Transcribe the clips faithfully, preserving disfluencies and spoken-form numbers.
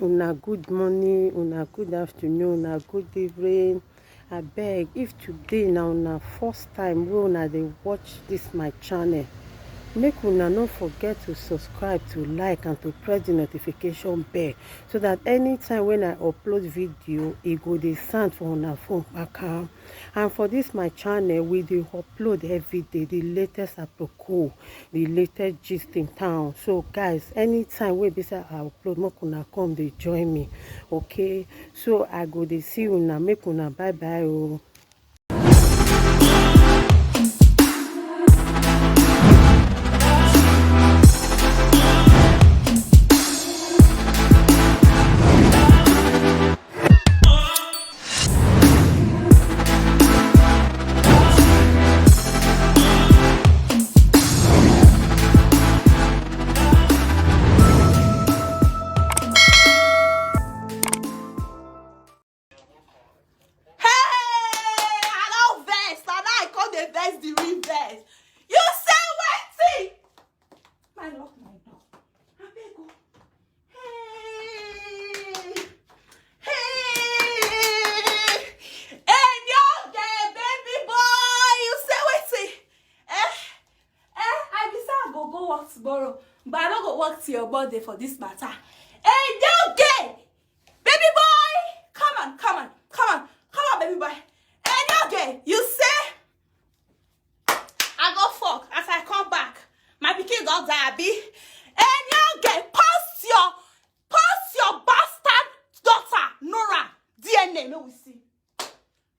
Una good morning, una good afternoon, una good evening. Abeg, if today na una first time wey una dey watch this my channel, make una no forget to subscribe, to like, and to press the notification bell, so that anytime when I upload video, e go dey sound for una phone kpakam. And for this my channel, we dey upload every day the latest aproko, the latest gist in town. So guys, anytime wey be say I upload, make una come dey join me, okay? So I go dey see una, make una bye bye o. Hey, I don vex. Na now I come dey vex the real vex. You say wetin? My lock my door. Abeg o. Hey. Hey. Enioge, baby boy, you say wetin? Eh? Eh? I be say I go go work tomorrow, but I no go work till your birthday for this matter. Enioge! Baby boy! Come on, come on, come on, come on, baby boy. Enioge, you say I go fuck as I come back. My pikin don die, abi? Enioge, post your, post your bastard daughter, Nora, D N A, make we see.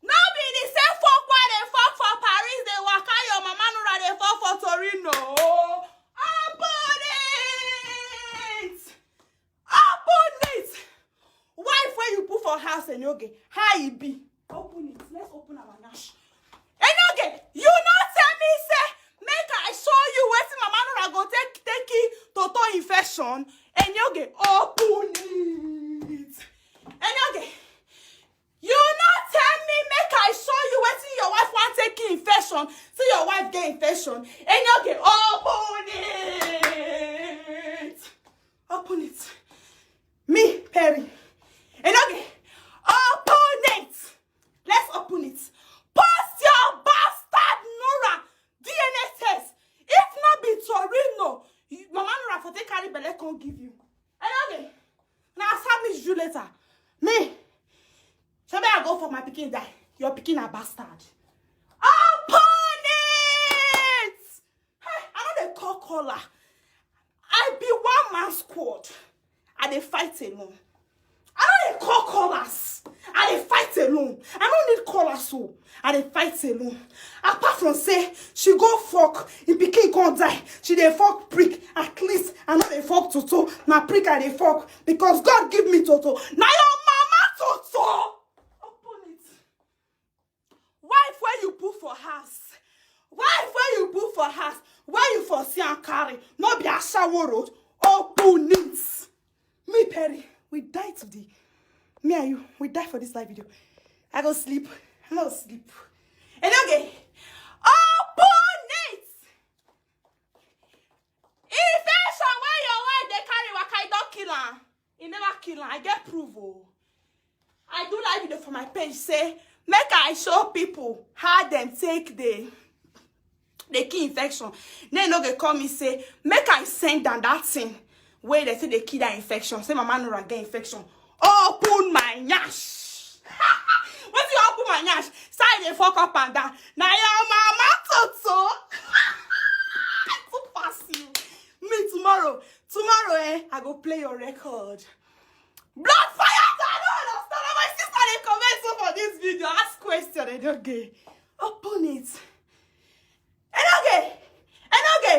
No be the same fuck wey dey fuck for Paris, dey waka your mama Nora dey fuck for Torino. Open it! Open it! Wife wey you put for house, Enioge, how e be? Open it. Let's open our nash. Enioge, you no tell me say make I show you wetin mama Nora go take take kill Toto infection. Enioge, open it. Enioge, you no tell me make I show you wetin your wife wan take kill infection. See your wife get infection. Enioge, open it. Open it. Me, Perry. Enioge, open it. Let's open it. Post your bastard Nora D N A test. If no be Torino, you, mama Nora for take carry belle come give you. Enioge, na sabi you later. Me, so make I go for my pikin die. Your pikin na bastard. Open it! Hey, I no dey call caller. I be one man squad. I dey fight alone. I no dey call callers. I dey fight alone. I no need callers o. I dey fight alone. Apart from say she go fuck, im pikin come die, she dey fuck prick. At least I no dey fuck Toto. Na prick I dey fuck because God give me Toto. Na your mama Toto. Open it. Wife wey you put for house, wife wey you put for house, wey you for see am carry, no be ashawo road. Open it. Me, Perry, we die today. Me and you, we die for this live video. I go sleep. I no sleep. Enioge, open it. Infection wey your wife dey carry waka, e don kill am. E never kill am. I get proof o. I do live video for my page say make I show people how dem take dey dey kill infection. Then no go call me say make I send am that thing wey dem say dey kill that infection. Say mama Nora get infection. Open my nyash. Wetin you open my nyash? Say I dey fuck up and down. Na your mama Toto. Too pass you. Me tomorrow, tomorrow eh, I go play your record. Blood fire! I don't understand. Na my sister dey comment so for this video. Ask question, Enioge. Open it. Enioge! Enioge!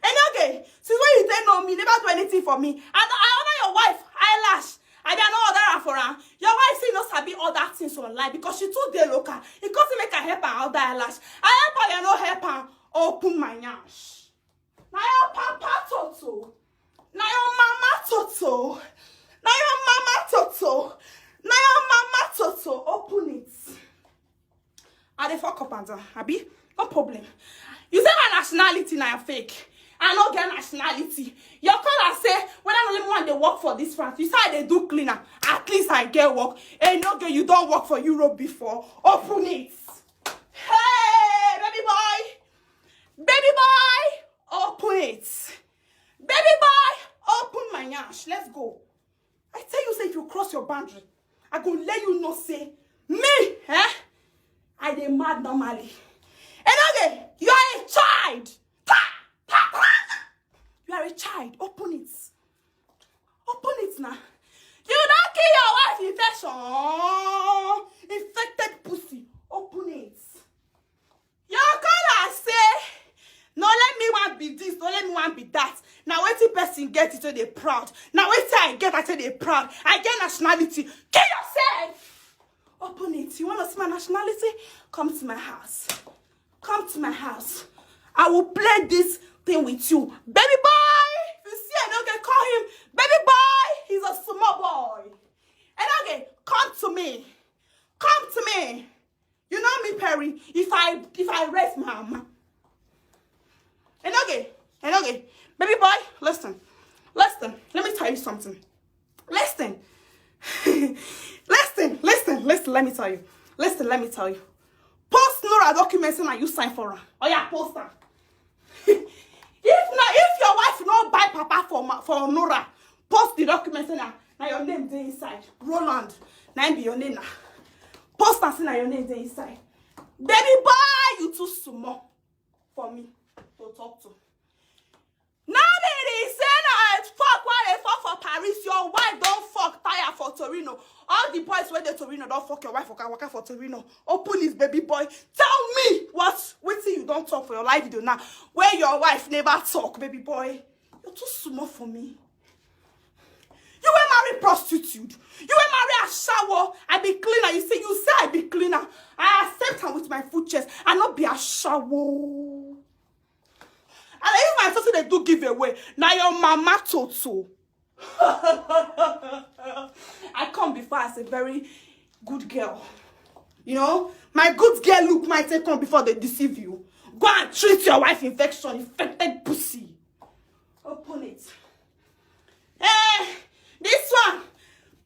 Enioge! Since when you take know me, never do anything for me. I, I honor your wife, eyelash. I be no order am for am. Your wife say no sabi other things online because she too dey local. E come say make I help am order eyelash. I help am, you no help am. Open my nyash. Na your papa Toto. Na your mama Toto. Na your mama Toto. Na your mama Toto. Open it. I dey fuck up and down, abi? No problem. You say my nationality na fake. I no get nationality. Your caller say whether na only one dey work for this France. You say I dey do cleaner. At least I get work. Enoge, you don work for Europe before. Open it. Hey, baby boy. Baby boy, open it. Baby boy, open my nyash. Let's go. I tell you say if you cross your boundary, I go let you know say me, eh? I dey mad normally. Enoge, you are a child. Ta! Ta! Ta! You are a child. Open it. Open it now. You don kill your wife infection. Infected pussy. Open it. Your caller say, no let me one be this, no let me one be that. Na wetin person get, e take dey proud. Na wetin I get, I take dey proud. I get nationality. Kill yourself. Open it. You wanna see my nationality? Come to my house. Come to my house. I will play this thing with you. Baby boy, if you see Enoge, call him. Baby boy, he's a small boy. Enoge, come to me. Come to me. You know me, Perry. If I if I raise my arm. Enoge, Enoge, baby boy, listen. Listen, let me tell you something. Listen. Listen, listen, listen, let me tell you. Listen, let me tell you. Post Nora documents and you sign for her. Oh yeah, post her. If na if your wife no buy papa for ma, for Nora, post the documents and na, na your name dey inside. Roland, na him be your name na. Post and say na your name dey inside. Baby boy, you too small for me to talk to. Now be the say na fuck wey dey fuck for Paris. Your wife don fuck tire for Torino. All the boys wey dey Torino don fuck your wife waka waka for Torino. Open this, baby boy. Tell me what wetin you don talk for your live video now. Where your wife never talk, baby boy. You're too small for me. You were married prostitute. You were married ashawo. I be cleaner. You say you say I be cleaner. I accept am with my full chest. I no be ashawo. And I use my toto dey do giveaway. Na your mama toto. I come before as a very good girl. You know, my good girl look might take come before they deceive you. Go and treat your wife infection, infected pussy. Open it. Eh, this one.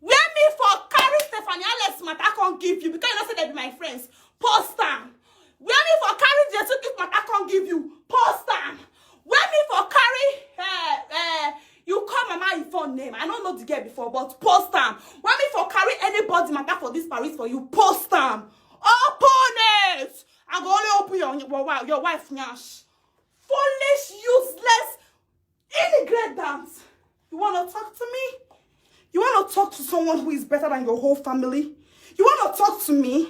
Where me for carry Stephanie Alex matter come give you because you know say they be my friends. Post am. Where me for carry Jesu gift matter come give you. Post am. Where me for carry eh, eh, you call Mama Yvonne name. I don't know the girl before, but post am. Where me for carry anybody matter for this Paris for you. Post am. Open it. I go only open your your, wi- your wife nyash. Foolish, useless, ingredients. You want to talk to me? You want to talk to someone who is better than your whole family? You want to talk to me?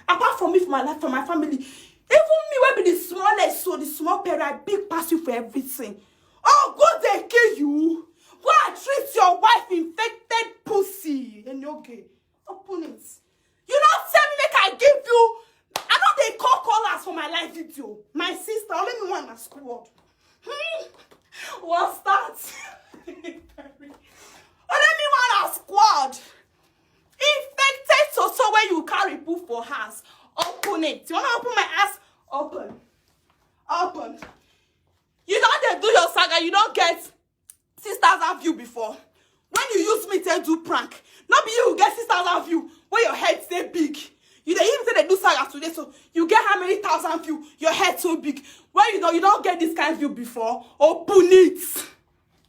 Apart from me, for my life, for my family, even me will be the smallest, so the small parent, I big pass you for everything. Oh, go they kill you. Go and treat your wife infected pussy. And okay, open it. You don't tell me make I give you. I know they call callers for my live video. My sister, only me one na squad. Hmm? What's that? Only me one na squad. Infected so so where you carry put for house. Open it. You wanna open my ass? Open. Open. You don't they do your saga. You don't get six thousand view before. When you use me to do prank, not be you get six thousand view where your head stay big. You dey even say they do saga today, so you get how many thousand view? Your head so big. Where you don't you don't get this kind of view before? Open it.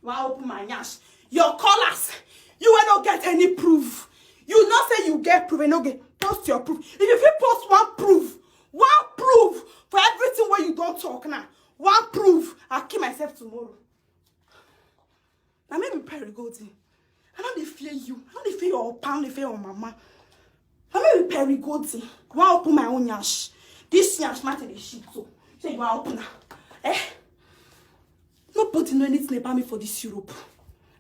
Why open my nyash? Your callers, you will not get any proof. You not say you get proof and no get post your proof. If you fit post one proof, one proof for everything where you don't talk now, one proof, I'll kill myself tomorrow. Now maybe Perry Golding. I don't dey fear you. I don't dey fear your papa, I don't dey fear your mama. I don't dey Perry Golding. I want open my own nyash. This nyash matter dey shit so. Say you want open am. Eh? Nobody know anything about me for this Europe.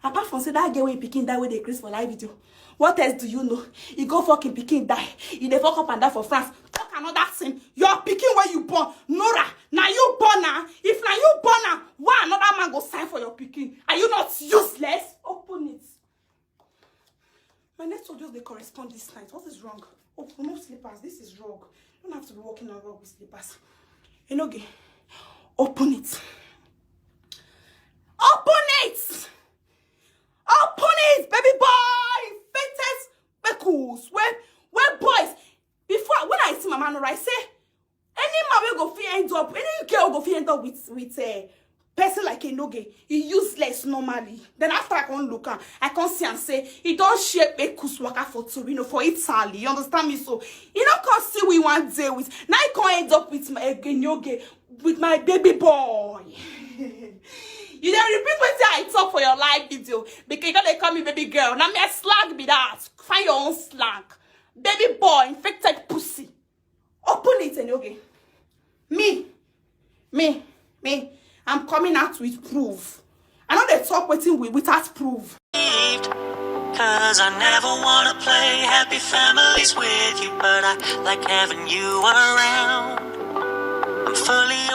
Apart from say that girl wey pikin die wey dey craze for live video. What else do you know? He go fucking pikin die. He dey fuck up and down for France. Talk another thing. Your pikin where you born, Nora. Now you born now. If now you born now, why another man go sign for your pikin? Are you not useless? Open it. My network just dey correspond this night. What is wrong? Oh, remove slippers. This is wrong. You don't have to be walking around with slippers. Enoge, open it. And I say, any man wey go fit end up, any girl go fit end up with with a person like Enoge, he useless normally. Then after I come look am, I come see am say he don share Pekus waka for Torino, for Italy. You understand me? So he no come see we one day with. Now he come end up with my Enoge, with my baby boy. You dey repeat wetin I talk for your live video because you no dey call me baby girl. Na me I slag be that. Find your own slag. Baby boy, infected pussy. Open it, Enoge. Me, me, me. I'm coming out with proof. I no dey talk wetin we without proof. Cause I never wanna play happy families with you, but I like having you around. I'm fully